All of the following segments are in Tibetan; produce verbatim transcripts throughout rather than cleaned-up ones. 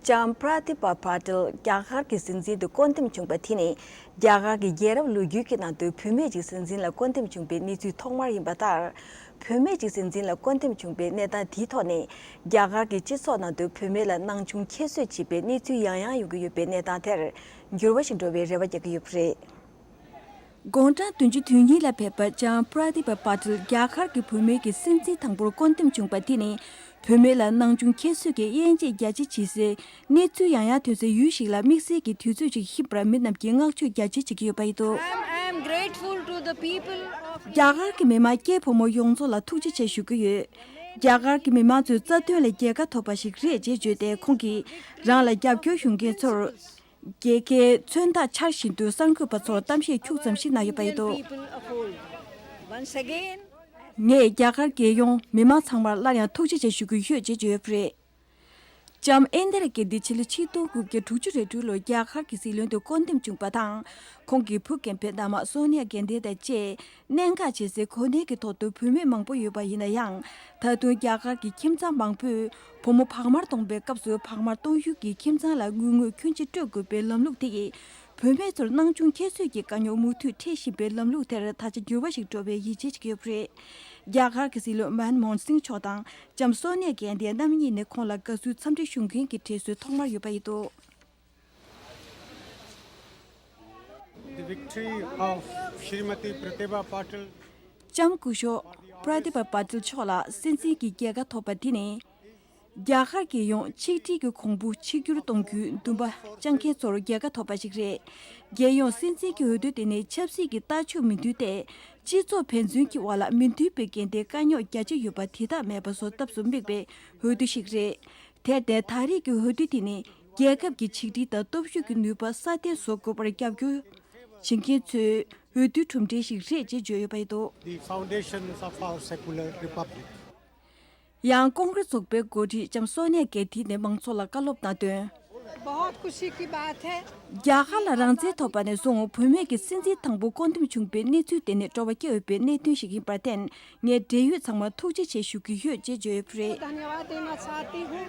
ལྕམ་པྲ་དི་པ་པ་ཏེལ་རྒྱ་གར་གྱི་སྲིད་འཛིན་དུ་བསྐོ་འདེམས་བྱུང་པ་དེ་ནི་རྒྱ་གར་གྱི་རྒྱལ་རབས་ལོ་རྒྱུས་ཀྱི་ནང་དུ་བུད་མེད་ཅིག་སྲིད་འཛིན་ལ་བསྐོ་འདེམས་བྱུང་པའི་གནས་ཚུལ་ཐོག་མར་ཡིན་པ་ལྟར། བུད་མེད་ཅིག་སྲིད་འཛིན་ལ་བསྐོ་འདེམས་བྱུང་པའི་གནས་སྟངས་དེའི་ཐོག་ནས་རྒྱ་གར་གྱི་སྤྱི་ཚོགས་ནང་དུ་བུད་མེད་ལ་སྣང་ཆུང་ཁྱད་གསོད་བྱེད་པའི་གནས་ཚུལ་ཡང་ཡང་ཡོང་གི་ཡོད་པའི་གནས་སྟངས་དེར་འགྱུར་བ་ཞིག་འགྲོ་བའི་རེ་བ་རྒྱག་གི་ཡོད་པ་རེད། དགུང་གྲངས་བདུན་ཅུ་དོན་གཉིས་ལ་ཕེབས་པ་ལྕམ་པྲ་དི་པ་པ་ཏེལ་རྒྱ་གར་གྱི་བུད་མེད་ཀྱི་སྲིད་འཛིན་དང་པོར་བསྐོ་འདེམས་བྱུང་པ་དེ་ནི། བུད་མེད་ལ་སྣང་ཆུང་ཁྱད་གསོད་ཀྱི་དབྱེ་འབྱེད་རྒྱ་ཆེ་བྱེད་སའི་གནས་ཚུལ་ཡང་ཡང་ཐོན་སའི་ཡུལ་ཞིག་ལ་དམིགས་བསལ་གྱི་དུས་ཚོད་ཅིག་ལྷོད་པར་མི་རྣམས་ཀྱིས་བསྔགས་བརྗོད་རྒྱ་ཆེ་བྱེད་ཀྱི་ཡོད་པ་ཡིན་འདུག I'm, I'm grateful to the people of རྒྱ་གར་གྱི་མི་མང་སྐྱེས་ཕོ་མོ་ཡོངས་རྫོགས་ལ་ཐུགས་རྗེ་ཆེ་ཞུ་གི་ཡོད། རྒྱ་གར་གྱི་མི་མང་ཚོའི་རྩ་དོན་ལ་རྒྱལ་ཁ་ཐོབ་པ་ཞིག་རེད་ཅེས་བརྗོད་དེ། ཁོང་གིས་རང་ལ་རྒྱབ་སྐྱོར་ཞུ་མཁན་ཚོར། རྒྱལ་ཁའི་མཚོན་རྟགས་འཕྱར་བཞིན་དུ་གསར་འགོད་པ་ཚོར་གཏམ་བཤད་ཁྱུག་ཙམ་ཞིག་གནང་ཡོད་པ་ཡིན་འདུག Indian people of old. Once again, ངས་རྒྱ་གར་རྒྱལ་ཡོངས་མི་མང་ཚང་མར་སླར་ཡང་ཐུགས་རྗེ་ཆེ་ཞུ་གི་ཡོད་ཅེས་བརྗོད་ཡོད་པ་རེད། ལྕམ་ཨིན་དི་ར་གྷན་དྷི་ཕྱི་ལོ་ཆིག་སྟོང་དགུ་བརྒྱ་དྲུག་ཅུ་རེ་དྲུག་ལོར་རྒྱ་གར་གྱི་སྲིད་བློན་དུ་བསྐོ་འདེམས་བྱུང་པ་དང་། ཁོང་གི་བུ་རྒན་པོའི་མནའ་མ་སོ་ནི་ཡ་གྷན་དྷི་དང་བཅས། གནད་འགག་ཆེ་སའི་གོ་གནས་ཀྱི་ཐོག་ཏུ་བུད་མེད་མང་པོ་ཡོད་པ་ཡིན་ན་ཡང་། ད་དུང་རྒྱ་གར་གྱི་ཁྱིམ་ཚང་མང་པོས་བུ་མོ་བག་མར་གཏོང་བའི་སྐབས་སུ་བག་མར་གཏོང་ཡུལ་གྱི་ཁྱིམ་ཚང་ལ་དངུལ་དངོས་ཁྱོན་ཆེ་སྤྲོད་དགོས་པའི་ལམ་ལུགས་དེ་ཡིས། བུད་མེད་ཚོར་སྣང་ཆུང་ཁྱད་གསོད་ཀྱི་དཀའ་རྙོག་མུ་མཐུད་འཕྲད་བཞིན་པའི་ལམ་ལུགས་དེར་ད་ཆ་འགྱུར་བ་ཞིག་འགྲོ་བའི་ཡིད་ཆེས་བྱེད་ཀྱི་ཡོད་པ་རེད། རྒྱ་གར་གྱི་སྲིད་བློན་མན་མོ་ཧན་སིང་མཆོག་དང་ལྕམ་སོ་ནི་ཡ་གྷན་དྷི་རྣམ་གཉིས་ནས་ཁོང་ལ་དགའ་བསུའི་འཚམས་འདྲི་ཞུ་མཁན་གྱི་གྲས་སུ་ཐོག་མར་ཡོད་པ་ཡིན་འདུག The victory of Shrimati Pratibha Patil. ལྕམ་སྐུ་ཞབས་པྲ་ཏི་པ་པ་ཏིལ་མཆོག་ལ་སྲིད་འཛིན་གྱི་རྒྱལ་ཁ་ཐོབ་པ་འདི་ནི། རྒྱ་གར་རྒྱལ་ཡོངས་ཆིག་སྒྲིལ་གྱི་གོང་བུ་ཆིབས་བསྒྱུར་གཏོང་རྒྱུའི་འདུན་པ་བཅངས་མཁན་ཚོར་རྒྱལ་ཁ་ཐོབ་པ་ཞིག་རེད། རྒྱལ་ཡོངས་སྲིད་འཛིན་གྱི་འོས་བསྡུ་དེ་ནི་ཆབ་སྲིད་ཀྱི་ལྟ་ཕྱོགས་མི་མཐུན་ཏེ། སྤྱི་ཚོགས་ཕན་ཚུན་གྱི་དབར་ལ་མི་མཐུན་པའི་འགལ་ཟླའི་དཀའ་རྙོག་རྒྱ་ཆེ་ཡོད་པ་དེ་དག་མེད་པ་བཟོ་ཐབས་སུ་དམིགས་པའི་འོས་བསྡུ་ཞིག་རེད། དེར་བརྟེན། ད་རེས་ཀྱི་འོས་བསྡུ་དེ་ནི་རྒྱལ་ཁབ་ཀྱི་ཆིག་སྒྲིལ་དང་སྟོབས་ཤུགས་ཀྱི་ནུས་པ་སྲ་བརྟན་བཟོ་དགོས་པར་རྒྱབ་སྐྱོར་བྱེད་མཁན་ཚོའི་འོས་བསྡུའི་གྲུབ་འབྲས་ཤིག་རེད་ཅེས་བརྗོད་ཡོད་པ་རེད་འདུག The foundations of our secular republic. ཡང་ཀོང་ཀྲེས་ཚོགས་པའི་འགོ་ཁྲིད་ལྕམ་སོ་ནི་ཡ་གྷན་དྷི་ནས་མང་ཚོགས་ལ་བཀའ་སློབ་གནང་དོན། बहुत खुशी की बात है। རྒྱ་གར་ལ་རང་བཙན་ཐོབ་པ་ནས་བཟུང་བུད་མེད་ཀྱི་སྲིད་འཛིན་དང་པོ་བསྐོ་འདེམས་བྱུང་པའི་གནས་ཚུལ་དེ་ནི་སྤྲོ་བ་སྐྱེ་འོས་པའི་གནད་དོན་ཞིག་ཡིན་པར་བརྟེན། ངས་འབྲེལ་ཡོད་ཚང་མར་ཐུགས་རྗེ་ཆེ་ཞུ་གི་ཡོད་ཅེས་བརྗོད་ཡོད་པ་རེད། धन्यवाद देना चाहती हूँ।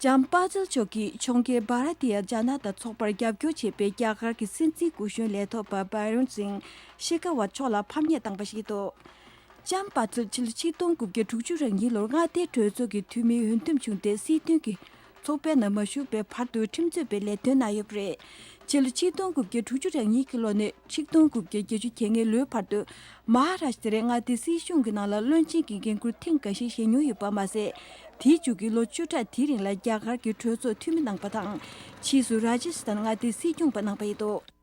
ལྕམ་པ་ཏིལ་མཆོག་གིས་ཕྱོགས་འགལ་བྷ་ར་ཏི་ཡ་ཇ་ན་ཏ་ཚོགས་པར་རྒྱབ་སྐྱོར་བྱེད་པའི་རྒྱ་གར་གྱི་སྲིད་འཛིན་སྐུ་གཞོན་ལས་ཐོག་པ་བྷ་རུན་སིང་ཤེ་ཁ་ཝ་མཆོག་ལ་ཕམ་ཉེས་བཏང་པ་ཞིག་འདུག་ལྕམ་པ་ཏིལ་ཕྱི་ལོ་ཆིག་སྟོང་དགུ་བརྒྱ་དྲུག་ཅུ་རེ་གཉིས་ལོར་མངའ་སྡེའི་གྲོས་ཚོགས་ཀྱི་འཐུས་མིའི་འོས་འདེམས་བྱུང་སྟེ། སྲིད་དོན་གྱི་ཚོགས་པའི་ནང་མ་ཞུགས་པའི་བར་དུ་ཁྲིམས་རྩོད་པའི་ལས་དོན་གནང་ཡོད་པ་རེད། ཕྱི་ལོ་ཆིག་སྟོང་དགུ་བརྒྱ་དྲུག་ཅུ་རེ་གཉིས་ཀྱི་ལོ་ནས་ཆིག་སྟོང་དགུ་བརྒྱ་བརྒྱད་ཅུ་གྱ་ལྔའི་ལོའི་བར་དུ། མ་ཧ་རཱ་ཤི་ཏྲའི་མངའ་སྡེའི་སྲིད་གཞུང་གི་ནང་ལ་བློན་ཆེན་གྱི་འགན་ཁུར་ཐེངས་འགའ་ཞིག་བཞེས་མྱོང་ཡོད་པ་མ་ཟད། དེའི་མཇུག་གི་ལོ་བཅུ་ཕྲག་དེའི་རིང་ལ་རྒྱ་གར་གྱི་གྲོས་ཚོགས་འཐུས་མི་གནང་པ་དང་། ཕྱིས་སུ་ར་ཇི་སི་ཐན་མངའ་སྡེའི་སྲིད་སྐྱོང་པ་གནང་པ་ཡིན་འདུག